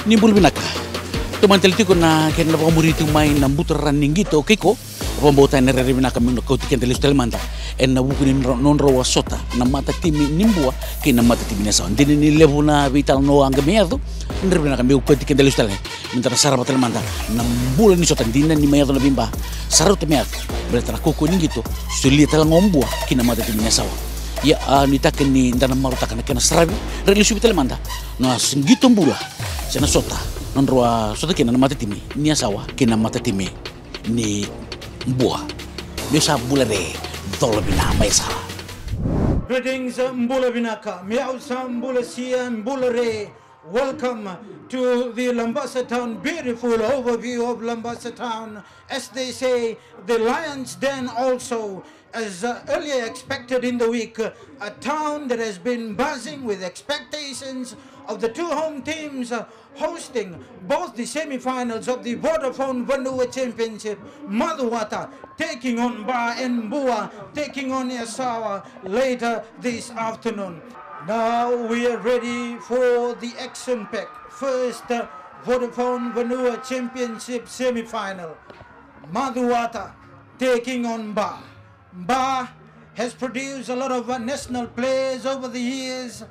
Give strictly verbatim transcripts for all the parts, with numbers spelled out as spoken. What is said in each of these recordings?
Ni bula vinaka. Tomani tale tiko na kena vakamuri tu mai na buturara ni qito kei ko. Vakabauta ena rairai vinaka meu na kauti keda lesu tale mada ena vuku ni nodra, nodrau a sota na matatimi ni Bua kei na matatimi ni Yasawa. Dina ni levu na veitalanoa a qai mai yaco, ena rairai vinaka meu kauti keda lesu tale meda na sarava tale mada na bula ni sota. Dina ni mai yaco na veiba sa rauta me yaco, baleta na kaukaua ni qito, solia tale ga o Bua ki na matatimi ni Yasawa. Ia, a, nuitaki ni da na marautaka na kena saravi, rai lesuvi tale mada na s-, qito bula se na sota nodrau a sota kina na matatimi ni Yasawa kei na matatimi ni Bua. Meu sa bula re, colo vina mai Yasawa. Greetings, bula vinaka. Meu sa bula sia, bula re. Welcome to the Labasa town. Beautiful overview of Labasa town. As they say, the Lion's Den also. As, uh, earlier expected in the week, uh, a town that has been buzzing with expectations of the two home teams, uh, hosting both the semi-finals of the Vodafone Vanua Championship, Macuata taking on Ba and Bua taking on Yasawa later this afternoon. Now we are ready for the action pack. First, uh, Vodafone Vanua Championship semi-final. Macuata taking on Ba. Ba has produced a lot of, uh, national players over the years,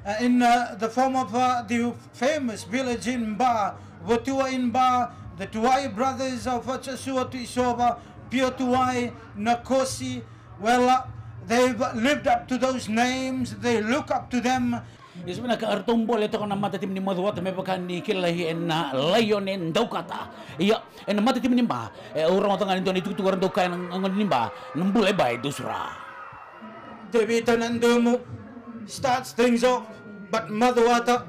uh, in, uh, the form of, uh, the famous village in Ba, Votua in Ba, the Tuwai brothers of, uh, Chasua Tuisova, Pio Tuwai, Nakosi. Well, uh, they've lived up to those names, they look up to them. Ia sa vinaka, eratou bole toka na matatimi ni Macuata me vaka ni kilai ena Laione Daukata. Ia, ena matatimi ni Ba, e, au rogoca ga ni dua na itukutuku eratou kaya na gone ni Ba, na bula e Ba e dua sara. Tevita Nadumu starts things off, but Macuata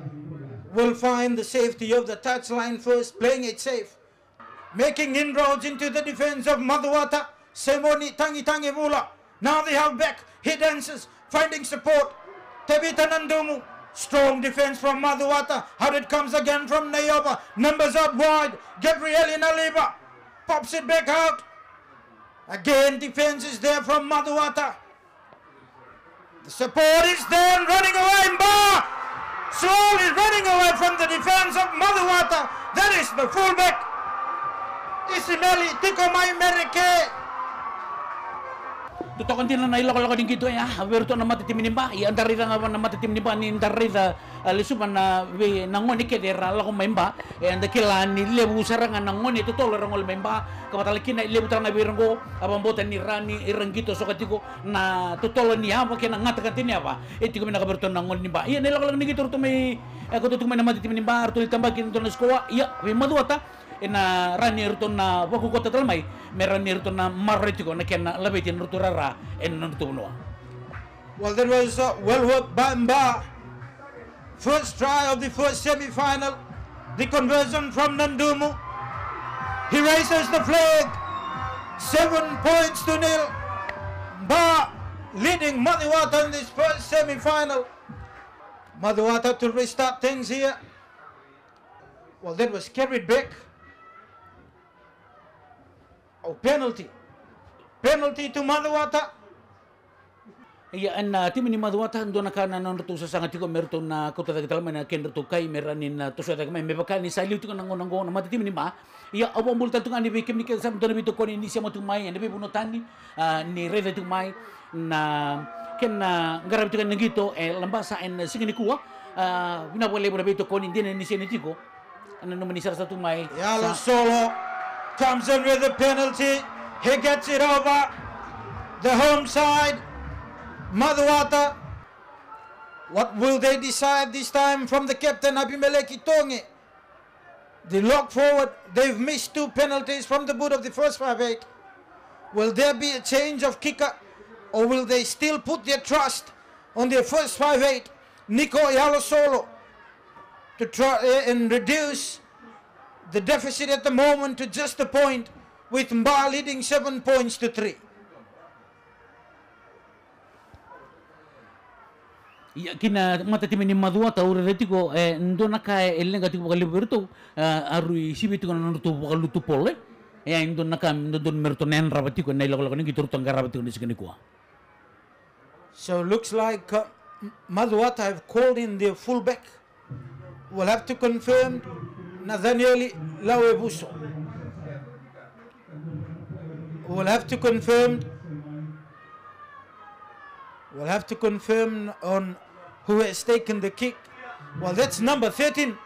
will find the safety of the touchline first, playing it safe. Making inroads into the defense of Macuata, Semoni Tangitangivula. Now they have back, he dances, finding support. Tevita Nadumu, strong defense from Macuata. Out it comes again from Naiova. Numbers out wide. Gabrieli Naliva pops it back out. Again, defense is there from Macuata. The support is there and running away, Ba! Slowly running away from the defense of Macuata. That is the fullback, Isimeli Tiko Mai Mereke. Totoka dina na ilakolako ni qito ya vei iratou na matatimi ni Ba. Ia da raica ga na matatimi ni Ba ni da raica, a, lesuva na vei na gone kece era lako mai Ba. Eda kila ni levu sara ga na gone totolo era gole mai Ba, ka vaka tale kina e levu tale ga vei ira oqo a vakabauta ni rawa ni ra qito soka tiko na totolo ni yava kei na gatagata ni yava. E tiko vinaka vei iratou na gone ni Ba. Ia na ilakolako ni qito eratou mai, e, kauta tiko mai na matatimi ni Ba, eratou lai tabaki e dua na sikoa. Ia vei Macuata, ena rawa ni ratou na vakaukauta tale mai me rawa ni ratou na maroroi tiko na kena laveti na nodratou rara ena nodratou vanua. Well, that was, uh, well worked by Ba. First try of the first semi-final. The conversion from Nadumu. He raises the flag. Seven points to nil. Ba leading Macuata in this first semi-final. Macuata to restart things here. Well, that was carried back. Oh, penalty. Penalty to Macuata. Ia, ena, a, timi ni Macuata, dua na ka na nodratou sasaga tiko me ratou na kauta cake tale mai na kedratou kai me rawa ni na toso cake mai, me vaka ni sa liu tiko na gauna oqo na matatimi ni Ba. Ia, au vakabula tale tu ga yani vei kemuni kece sara na dau veitokoni ni sema tu mai ena veivanua tani, a, ni raica tiko mai na kena qaravi tiko na qito e Labasa ena siga nikua. A, vinaka vakalevu na veitokoni, dina ni sema tiko. Nanuma ni sarasara tu mai. Yalo Solo comes in with a penalty. He gets it over the home side. Macuata. What will they decide this time from the captain, Abimeleki Toge? The lock forward, they've missed two penalties from the boot of the first five eight. Will there be a change of kicker, or will they still put their trust on their first five eight, Niko Yalo Solo, to try, eh, and reduce the deficit at the moment to just a point, with Ba leading seven points to three? Ia, ki na matatimi ni Macuata, au raica tiko, e, dua na ka e leqa tiko vakalevu vei iratou, e, a rui sivi tiko na nodratou vakalutu polo, e. Ia, e dua na ka dodonu me ratou na yadrava tiko ena ilakolako ni qito ratou qarava tiko ena siga nikua. So looks like, uh, M-, Macuata have called in their fullback. We'll have to confirm. Nathanieli Lauevuso. We'll have to confirm. We'll have to confirm on who has taken the kick. Well, that's number thirteen,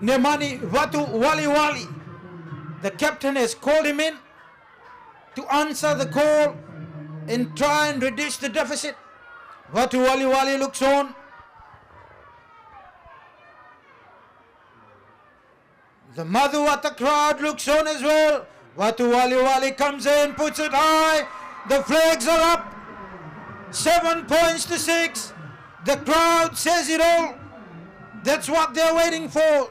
Nemani Vatuwaliwali. The captain has called him in to answer the call and try and reduce the deficit. Vatuwaliwali looks on. The Macuata crowd looks on as well. Vatuwaliwali comes in, puts it high. The flags are up. Seven points to six. The crowd says it all. That's what they're waiting for.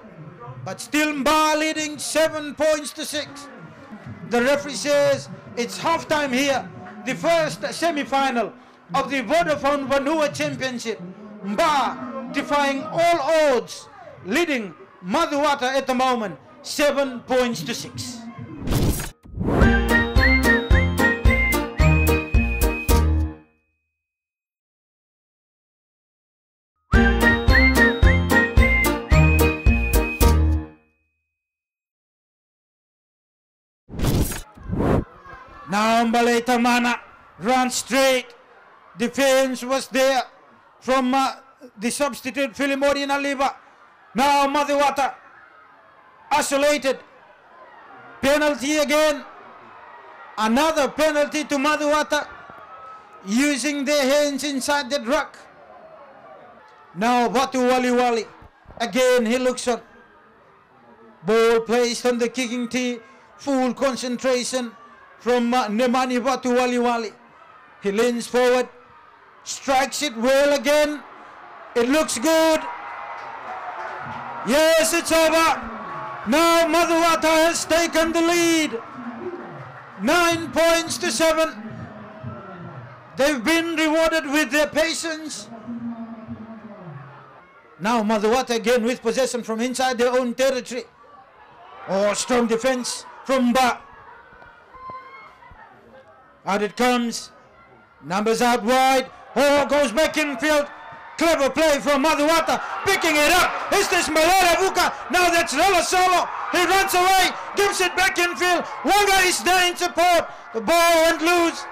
But still Mba leading seven points to six. The referee says it's half time here. The first semi-final of the Vodafone Vanua Championship. Mba defying all odds, leading Macuata at the moment, seven points to six. Now Balei Tamana runs straight. Defense was there from, uh, the substitute Filimoni Naliva. Now Macuata isolated. Penalty again. Another penalty to Macuata. Using their hands inside that ruck. Now Vatuwaliwali. Again he looks on. Ball placed on the kicking tee. Full concentration from, uh, Nemani Vatuwaliwali. He leans forward. Strikes it well again. It looks good. Yes, it's over. Now Macuata has taken the lead. Nine points to seven. They've been rewarded with their patience. Now Macuata again with possession from inside their own territory. Oh, strong defense from Mba. Out it comes. Numbers out wide. Oh, goes back in field. Clever play from Macuata. Picking it up. Is this Malele Vuka? Now that's Lala Solo. He runs away. Gives it back in field. Waqa is there in support. The ball went loose.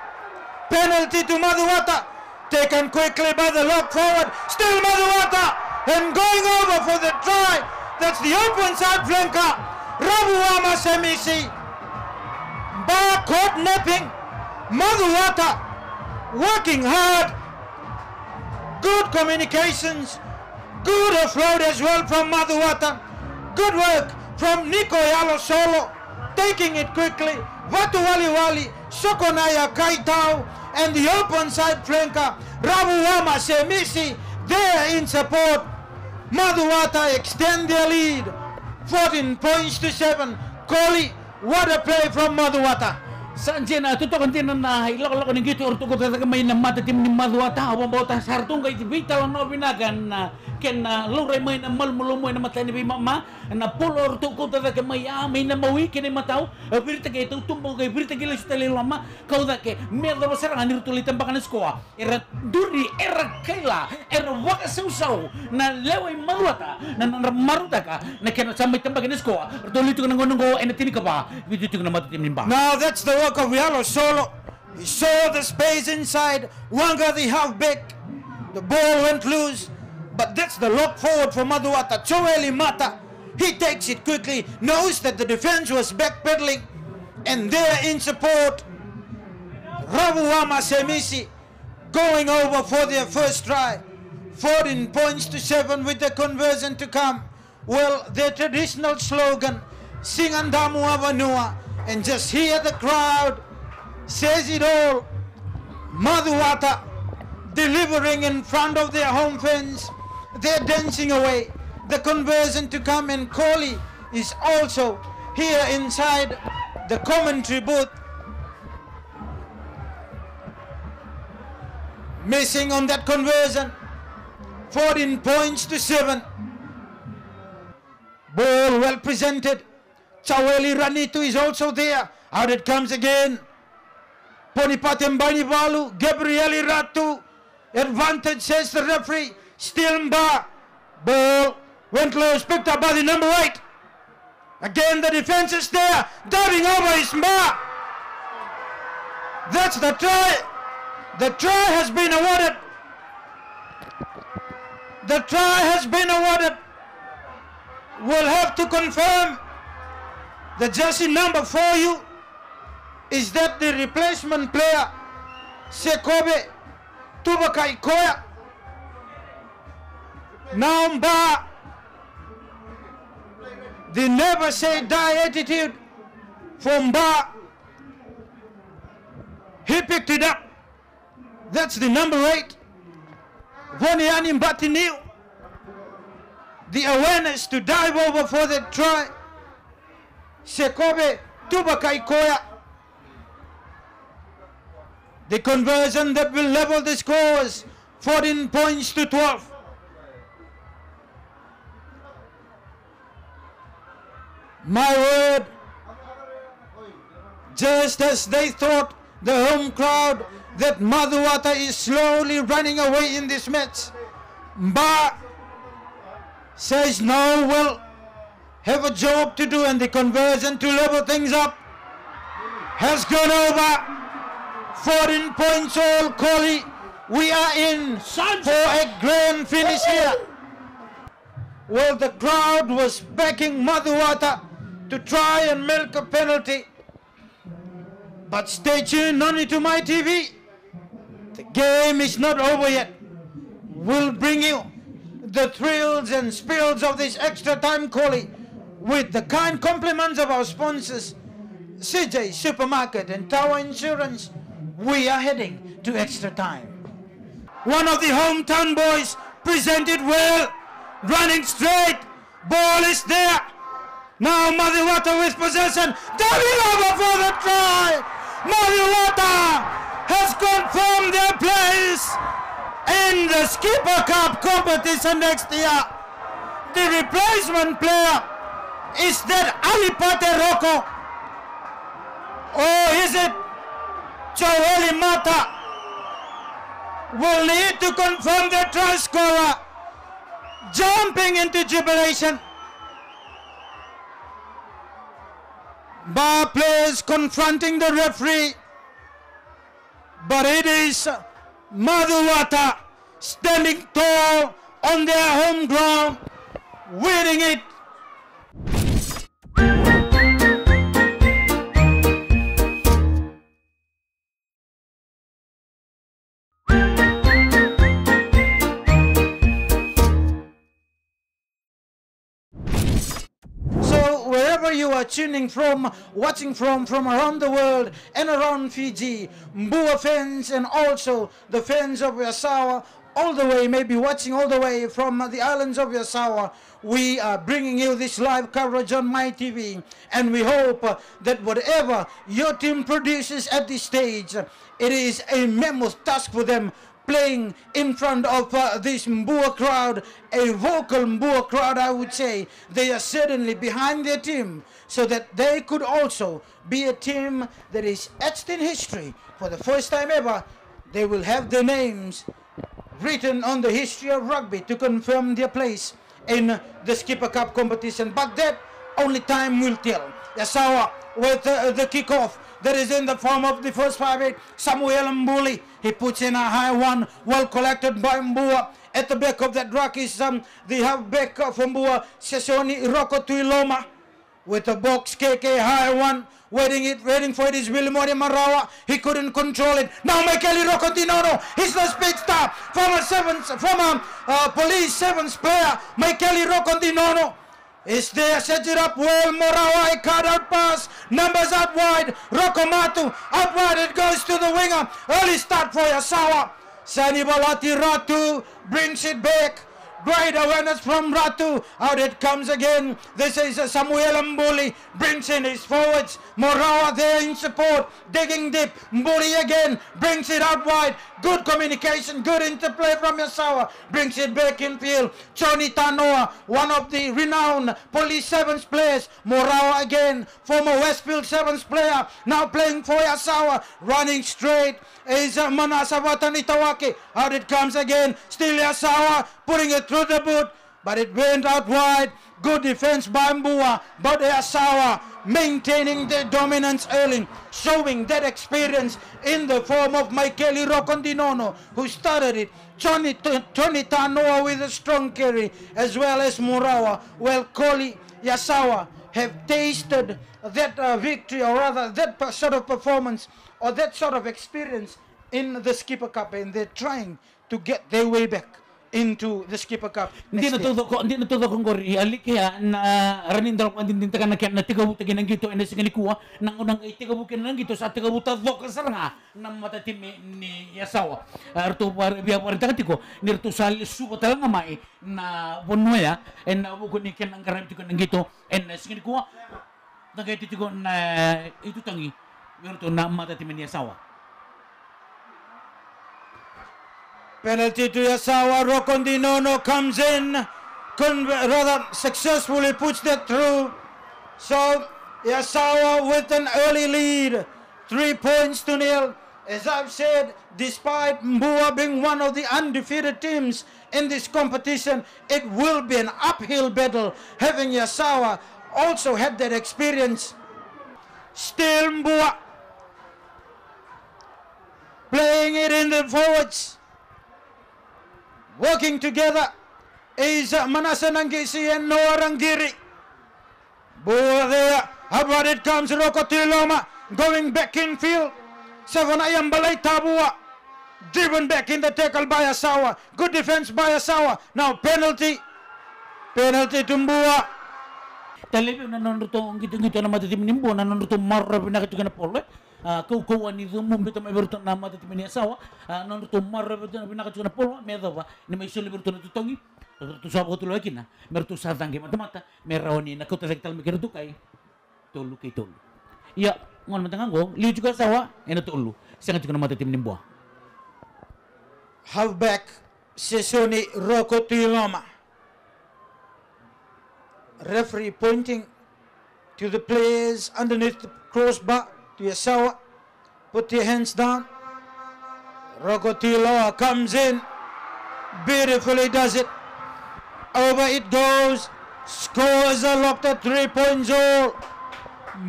Penalty to Macuata. Taken quickly by the lock forward. Still Macuata. And going over for the try. That's the open side flanker. Ravuama Semisi. Mba caught napping. Macuata. Working hard. Good communications. Good offload as well from Macuata. Good work from Niko Yalo Solo. Taking it quickly. Vatuwaliwali. Sokonaya Kaitau, and the open side flanker, Ravuama Semisi, there in support. Macuata extend their lead, fourteen points to seven. Koli, what a play from Macuata. Sa dina, totoka dina na ilakolako ni qito eratou kauta cake mai na matatimi ni Macuata. Au vakabauta sa ratou qai veitalanoa vinaka na kena laurai mai na malumalumu ena mata ni veimama. Na polo eratou kauta cake mai, a, mai na mawi kei na imatau, e viritaki e tautuba, qai viritaki lesu tale i loma, kau cake, me yacova sara ga ni ratou lai tabaka na sikoa. Era duri, era kaila, era vakasausau na lewe i Macuata, na nodra marautaka na kena sa mai tabaki na sikoa. Ratou liu tiko na gauna oqo ena tinikava, vitu tiko na matatimi ni Ba. Now that's the work of Yalo Solo. He saw the space inside, Waqa the halfback. The ball went loose, but that's the lock forward for Macuata, Joeli Mata. He takes it quickly, knows that the defense was backpedaling, and there in support, Ravuama Semisi going over for their first try. Fourteen points to seven with the conversion to come. Well, their traditional slogan, Singandamu a Vanua, and just hear the crowd says it all. Macuata delivering in front of their home fans. They're dancing away. The conversion to come, and Koli is also here inside the commentary booth. Missing on that conversion. Fourteen points to seven. Ball well presented. Chaweli Ranitu is also there. Out it comes again. Ponipate Bainivalu, Gabrieli Ratu. Advantage, says the referee. Still Ba. Ball went loose, picked up by the number eight. Again, the defense is there. Diving over is Mba. That's the try. The try has been awarded. The try has been awarded. We'll have to confirm the jersey number for you. Is that the replacement player, Sekobe Tuvakai Koya? Now Mba, they never say die attitude for Mba. He picked it up. That's the number eight, Voniani Batiniu. The awareness to dive over for the try. Sekobe Tuvakai Koya. The conversion that will level the scores, fourteen points to twelve. My word, just as they thought, the home crowd, that Macuata is slowly running away in this match, Mba says, "No, we'll have a job to do," and the conversion to level things up has gone over. Fourteen points all, Coley. We are in for a grand finish here. Well, the crowd was backing Macuata to try and milk a penalty. But stay tuned only to My T V. The game is not over yet. We'll bring you the thrills and spills of this extra time, Coley, with the kind compliments of our sponsors, C J Supermarket and Tower Insurance. We are heading to extra time. One of the hometown boys presented well, running straight. Ball is there. Now Macuata with possession. Diving over for the try. Macuata has confirmed their place in the Skipper Cup competition next year. The replacement player, is that Alipate Roko? Or is it Joeli Mata? Will need to confirm the try scorer. Jumping into jubilation. Mba players confronting the referee. But it is Macuata standing tall on their home ground, winning it. So wherever you are tuning from, watching from, from around the world and around Fiji, Mbua fans and also the fans of Yasawa, all the way, maybe watching all the way from the islands of Yasawa, we are bringing you this live coverage on My T V, and we hope, uh, that whatever your team produces at this stage, uh, it is a mammoth task for them playing in front of, uh, this Mbua crowd, a vocal Mbua crowd, I would say. They are certainly behind their team so that they could also be a team that is etched in history. For the first time ever, they will have their names written on the history of rugby to confirm their place in the Skipper Cup competition. But that only time will tell. Yasawa with, uh, the kickoff that is in the form of the first five eight, Samuel Mbuli. He puts in a high one, well collected by Mbua. At the back of that ruck is, um, the halfback, uh, for Mbua, Sesoni Roko Tuiloma. With a box kick, a high one, waiting it, waiting for it is Willie Mori Marawa. He couldn't control it. Now Michael Roko Dinono, he's the speed star. Former sevens, former, uh, Police sevens player, Michael Roko Dinono is there, sets it up well. Marawa, a cut out pass. Numbers out wide. Roko Matu, out wide it goes to the winger. Early start for Yasawa. Sani Balati Ratu brings it back. Great awareness from Ratu. Out it comes again. This is, uh, Samuel Mbuli. Brings in his forwards. Marawa there in support. Digging deep. Mbuli again. Brings it out wide. Good communication. Good interplay from Yasawa. Brings it back in field. Johnny Tanoa, one of the renowned Police Sevens players. Marawa again. Former Westfield Sevens player. Now playing for Yasawa. Running straight. Is, uh, Manasa Vatanitawake. Out it comes again. Still Yasawa. Putting it through the boot. But it went out wide. Good defense by Mbua, but Yasawa maintaining the dominance early, showing that experience in the form of Michaeli Rokondinono, who started it. Johnny, T-, Tony Tanoa with a strong carry, as well as Murawa, while Koli, Yasawa have tasted that, uh, victory, or rather that per-, sort of performance, or that sort of experience in the Skipper Cup, and they're trying to get their way back into the Skipper Cup next year. Dina taucoko, dina taucoko qori, a, Likea, na rawa ni da lako vakadinadinataka na kena tekivutaki na qito ena siga nikua. Na gauna qai tekivu kina na qito, sa tekivu taucoko sara ga na matatimi ni Yasawa. A, ratou via vakaraitaka tiko ni ratou sa lesuva tale ga mai na vanua ya ena vuku ni kena qaravi tiko na qito ena siga nikua. Da qai tiko na itutogi vei iratou na matatimi ni Yasawa. Penalty to Yasawa. Rokondinono comes in, con-, rather successfully puts that through. So Yasawa with an early lead, three points to nil. As I've said, despite Mbua being one of the undefeated teams in this competition, it will be an uphill battle, having Yasawa also had that experience. Still Mbua playing it in the forwards, working together is, uh, Manasa Naqisi and Noa Raqiri. Ball there, about it comes Roko Tuiloma, going back in field. Savanaia Balaitabua, driven back in the tackle by Yasawa. Good defense by Yasawa. Now penalty. Penalty to Mbua. Talevi na nodratou qitoqito na matatimi ni Bua, na nodratou maroroya vinaka tiko na polo, e. A, kaukauwa ni cumu biuta mai vei iratou na matatimi ni Yasawa. A, nodratou maroroya vinaka tiko na polo me yacova ni mai soli vei iratou na totogi. Ratou sa vakatulewa kina me ratou sa caqe matamata me rawa ni na kauta cake tale mai kei ratou kai tolu kei tolu. Ia, gona mada ga qo, liu tiko Yasawa ena tolu, sega tiko na matatimi ni Bua. Halfback Sesoni Roko Tuiloma. Referee pointing to the players underneath the crossbar, to Yasawa. Put your hands down. Roko Tuiloma comes in. Beautifully does it. Over it goes. Scores a locked at three points all.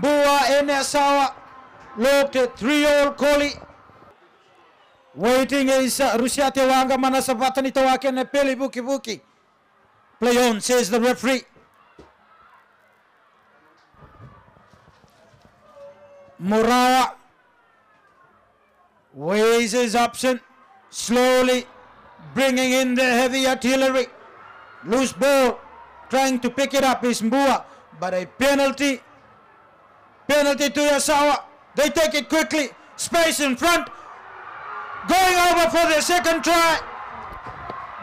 Bua and Yasawa locked at three all, Koli. Waiting is, uh, Rusiate Waqa, Manasa Vatanitawake, Nepeli Vukivuki. Play on, says the referee. Murawa weighs his option, slowly bringing in the heavy artillery. Loose ball, trying to pick it up is Mbua, but a penalty. Penalty to Yasawa. They take it quickly. Space in front. Going over for the second try.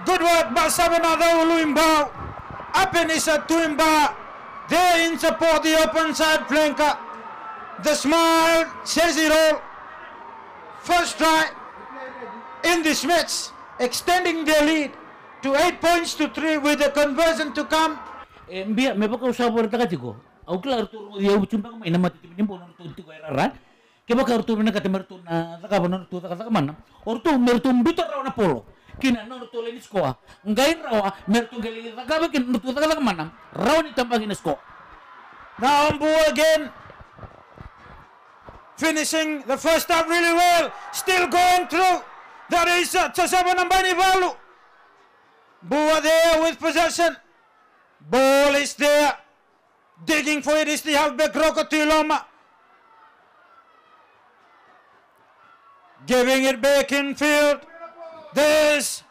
Good work by Savanaia Uluimbau. Apenisa Tuimba. There in support, the open side flanker. The smile says it all. First try in this match, extending their lead to eight points to three with the conversion to come. E, bia, me vaka au sa vakaraitaka tiko. Au kila ratou rogoci au, vucu beka mai na matatimi ni Bua, nodratou tiko e rara. Kevaka ratou vinakata me ratou na cakava nodratou cakacaka mana, o ratou me ratou biuta rawa na polo ki na nodratou laini sikoa. Qai rawa me ratou qai lai cakava kina nodratou cakacaka mana, rawa ni tabaki na sikoa. Now Bua again, finishing the first half really well. Still going through. That is, uh, Joseph Nambani Valu. Bua there with possession. Ball is there. Digging for it is the halfback Roko Tuiloma. Giving it back in field. There's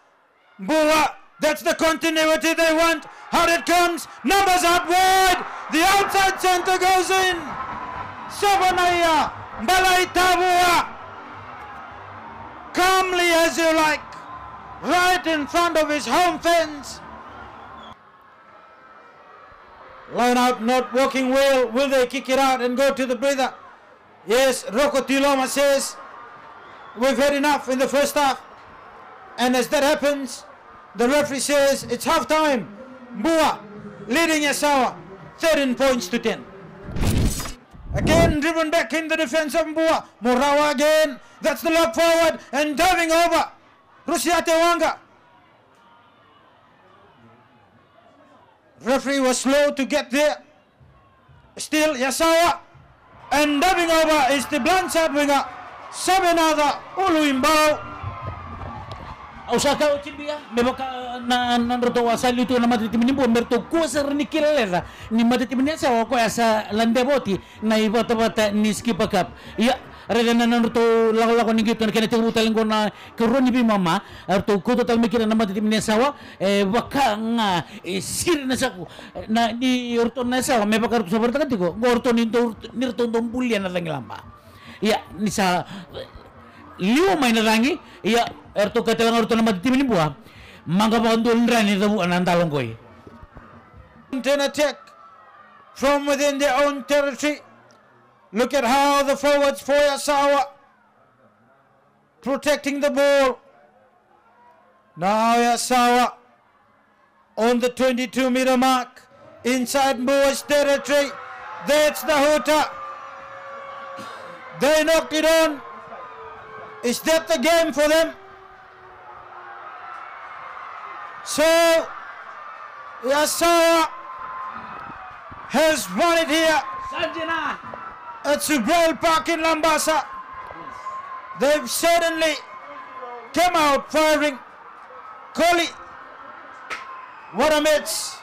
Bua. That's the continuity they want. Out it comes. Numbers out wide. The outside centre goes in. Savanaia Balaitabua. Calmly as you like. Right in front of his home fence. Line out not working well. Will they kick it out and go to the breather? Yes, Roko Tuiloma says, "We've had enough in the first half." And as that happens, the referee says, "It's half time." Bua leading Yasawa thirteen points to ten. Again, driven back in the defense of Bua. Murawa again. That's the lob forward and diving over. Rusiate Waqa. Referee was slow to get there. Still, Yasawa. And diving over is the blindside winger, Savinatha Uluibau. Au sa kaya oti bia, me vaka na, na nodratou a sa liu tu na matatimi ni Bua, me ratou kua sara ni kila leca ni matatimi ni Yasawa, o koya sa ladeva oti na ivatavata ni Skipper Cup. Ia, raica na nodratou lakolako ni qito na kena tekivu tale qo na ikarua ni veimama, eratou kauta tale mai kina na matatimi ni Yasawa, e vaka ga e siri na saku, na, ni o ratou na Yasawa, me vaka ratou sa vakaraitaka tiko, qo o ratou ni dau, ni ratou dau bulia na cagilaba. Ia, ni sa liu mai na cagi, ia, eratou kaya tale ga o ratou na matatimi ni Bua, maqa vakadua ni dra ni cavua na dalo qoi. Turn attack from within their own territory. Look at how the forwards for Yasawa protecting the ball. Now Yasawa on the twenty-two meter mark inside Mbua's territory. That's the hooter. They knocked it on. Is that the game for them? So, Yasawa has won it here at Subrail Park in Labasa. They've certainly come out firing. Koli, what a match.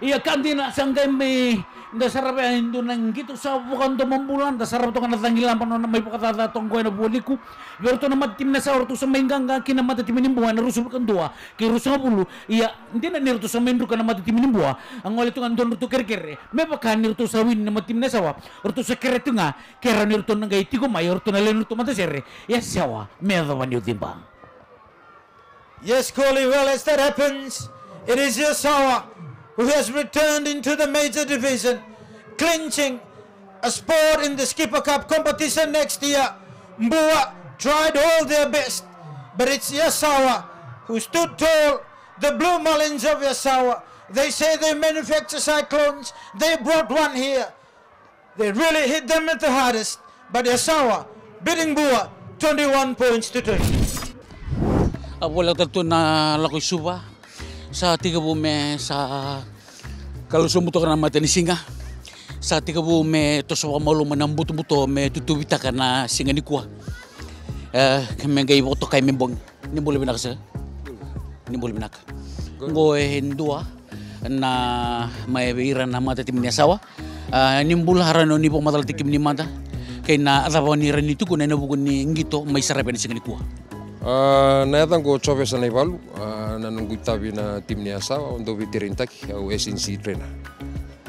Ia ka dina sa qai mai da sarava e dua na qito sa vakadomobula, da sarava toka na cagilaba nona mai vakacaca toka qo ena vualiku. Vei ratou na matatimi ni Yasawa, ratou sa mai qaqa kina matatimi ni Bua ena ruasagavulu ka dua kei ruasagavulu. Ia, dina ni ratou sa mai druka na matatimi ni Bua, a gole tu ga dua na ratou kerekere. Me vaka ni ratou sa wini na matatimi ni Yasawa, ratou sa kere tu ga ke rawa ni ratou na qai tiko mai o ratou na lewe ni ratou matasere. Yasawa me yacova ni uciba. Yes, Koli, well, as that happens, it is Yasawa who has returned into the major division, clinching a spot in the Skipper Cup competition next year. Mbua tried all their best, but it's Yasawa who stood tall. The Blue Marlins of Yasawa, they say they manufacture cyclones. They brought one here. They really hit them at the hardest, but Yasawa beating Bua twenty-one points to twenty. A voleka tale tu na lako i Suva, sa tekivu me sa kalu sobu toka na matanisiga, sa tekivu me toso vakamalua mai na butobuto me tutuvitaka na siga nikua. E, ke me qai vakatokai me bogi. Ni bula vinaka saka. Ni bula vinaka. Qo e dua na mai vei ira na matatimi ni Yasawa. A, ni bula, rawa ni vakamacalataki kemuni mada kei na cava ni rawa ni tukuna ena vuku ni qito mai Saravi ena siga nikua. A, na yacaqu o Jovesa Naivalu, a, na noqu itavi na timi ni Yasawa, au dau veitrenitaki, au S N C trainer.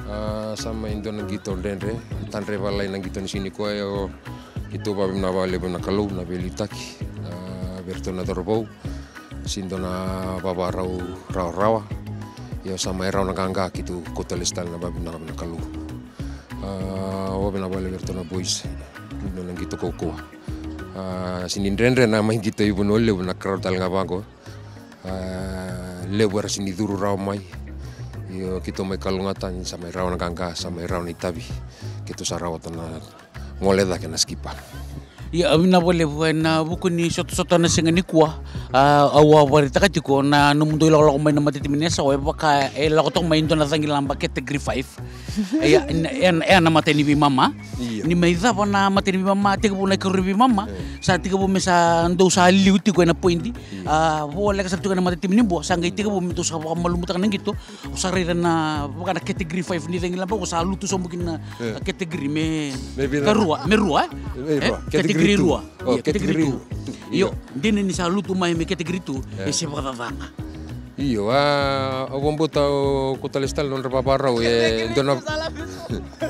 A, sa mai dua na qito dredre, tadre valai na qito ni siga nikua, io, keitou vakavinavinaka vakalevu na Kalou na veiliutaki, a, vei iratou na cauravou, sega ni dua na vavarau rawarawa, io sa mai rawa na qaqa, keitou kauta lesu tale na vakavinavinaka na Kalou. A, vakavinavinaka vakalevu vei iratou na boys, dua na qito kaukauwa. A, sega ni dredre na mai qito i Vanua Levu, na karau tale ga vaqo. A, levu era sega ni curu rawa mai. Io, keitou mai kalougata ni sa mai rawa na qaqa, sa mai rawa na itavi. Keitou sa rawata na gole cake na Skipper. Ia, vinaka vakalevu ena vuku ni sotasota na siga nikua. A, au a vakaraitaka tiko na nomudou ilakolako mai na matatimi ni Yasawa, e vaka e lako toka mai e dua na cagilaba category five. Ia, e, e, e na matai ni veimama. Io. Ni mai cava na matai ni veimama, tekivu na ikarua ni veimama. E. Sa tekivu me sa dou sa liu tiko ena poidi. Io. A, voleka sara tiko ena matatimi ni Bua, sa qai tekivu me dou sa vakamalumutaka na qito. Au sa raica na vaka na category five ni cagilaba, ko sa lutu sobu kina na, e, category me, me vina, karua, me rua, e? Me rua. E? Category two. Category rua. O, io, category two. Io, dina ni sa lutu mai me category two, e, e se vakacaca ga. Io, a, au vakabauta o kauta lesu tale na nodra vavarau, e, dua na,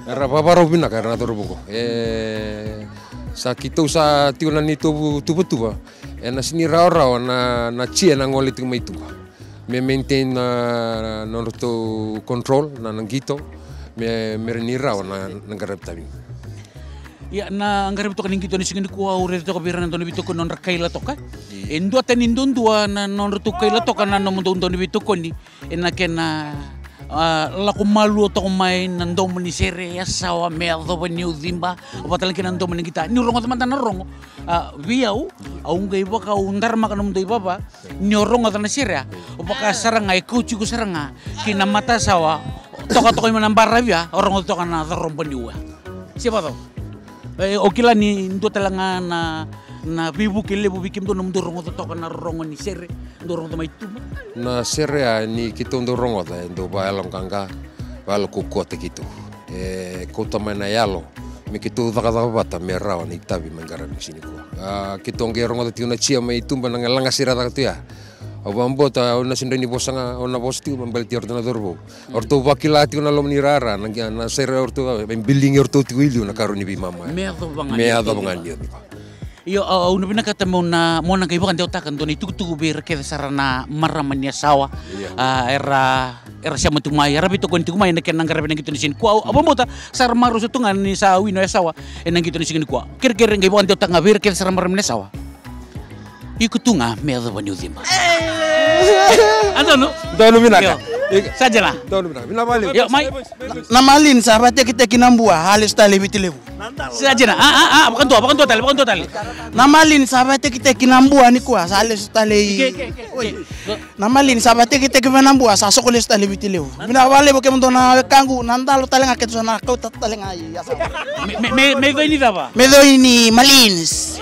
era vavarau vinaka era na cauravou qo. E, sa keitou sa tiko na neitou tuvatuva, ena sega ni rawarawa na, na chia na gole tiko mai tuba. Me maintain na, na nodratou control, na, na qito, me, me rawa ni rawa na, na qaravi tavi. Ia, na qaravi toka ni qito ni siga nikua, au raica toka vei ira na dau ni veitokoni nodra kaila toka. Io. E duatani duadua na nodratou kaila toka na nomudou dau ni veitokoni ena kena A, lako malua toka mai na domo ni sere Yasawa me yacova ni uciba, vata tale kei na domo ni gita. Niu rogoca mada na rogo. A, vei au, au qai vaka au daramaka nomudou ivava, ni o rogoca na sere a. O vaka sara ga e kauti iko sara ga ki na matasawa, toka toka mai na baravi a, o rogoca toka na caroba ni ua. Se vacava. E, o kila ni dua tale ga na, na veivuke levu vei kemudou nomudou rogoca toka na rogo ni sere, dou rogoca mai tuba. Na sere a ni keitou dau rogoca, e dau vayaloqaqa, vayalo kaukauwataki keitou. E kauta mai na yalo me keitou cakacaka vata me rawa na itavi mai qaravi ni siga nikua. A, keitou qai rogoca tiko na jia mai tuba na lagasere caka tu ya. Au vakabauta, au na sega ni vosa ga, au na vosa tiko me baleti oratou na cauravou. Oratou vakila tiko na loma ni rara, na qia, na sere oratou, me biligi oratou tiko i liu na karua ni veimama. Me yacova ga ni o ni va. Io, au, au na vinakata meu na, meu na qai vakadewataka dua na itukutuku vei ira kece sara na marama ni Yasawa. Io. A, era, era sema tu mai, era veitokoni tiko mai ena kena qaravi na qito ni siga nikua. Au, au vakabauta, sa ra marau sa tu ga ni sa win o Yasawa ena qito ni siga nikua. Kerekere qai vakadewataka ga vei ira kece sara na marama ni Yasawa. Iko tu ga me yacova ni uciba. Donu. Donu vinaka. Io. Sa dina. Donu vinaka. Vinaka vakalevu. Io, mai. Na, na malini sa vatekiteki na bua, sa lesu tale i Viti Levu. Sa dina. A, a, a, vakadua, vakadua tale, vakadua tale. Na malini sa vatekiteki na bua nikua, sa lesu tale i. Oi. Na malini sa vatekiteki vei na bua, sa soko lesu tale i Viti Levu. Vinaka vakalevu kemudou na wekaqu, na dalo tale ga keitou sa na kauta tale ga i Yasawa. Me, me, me, me coi ni cava? Me coi ni malins.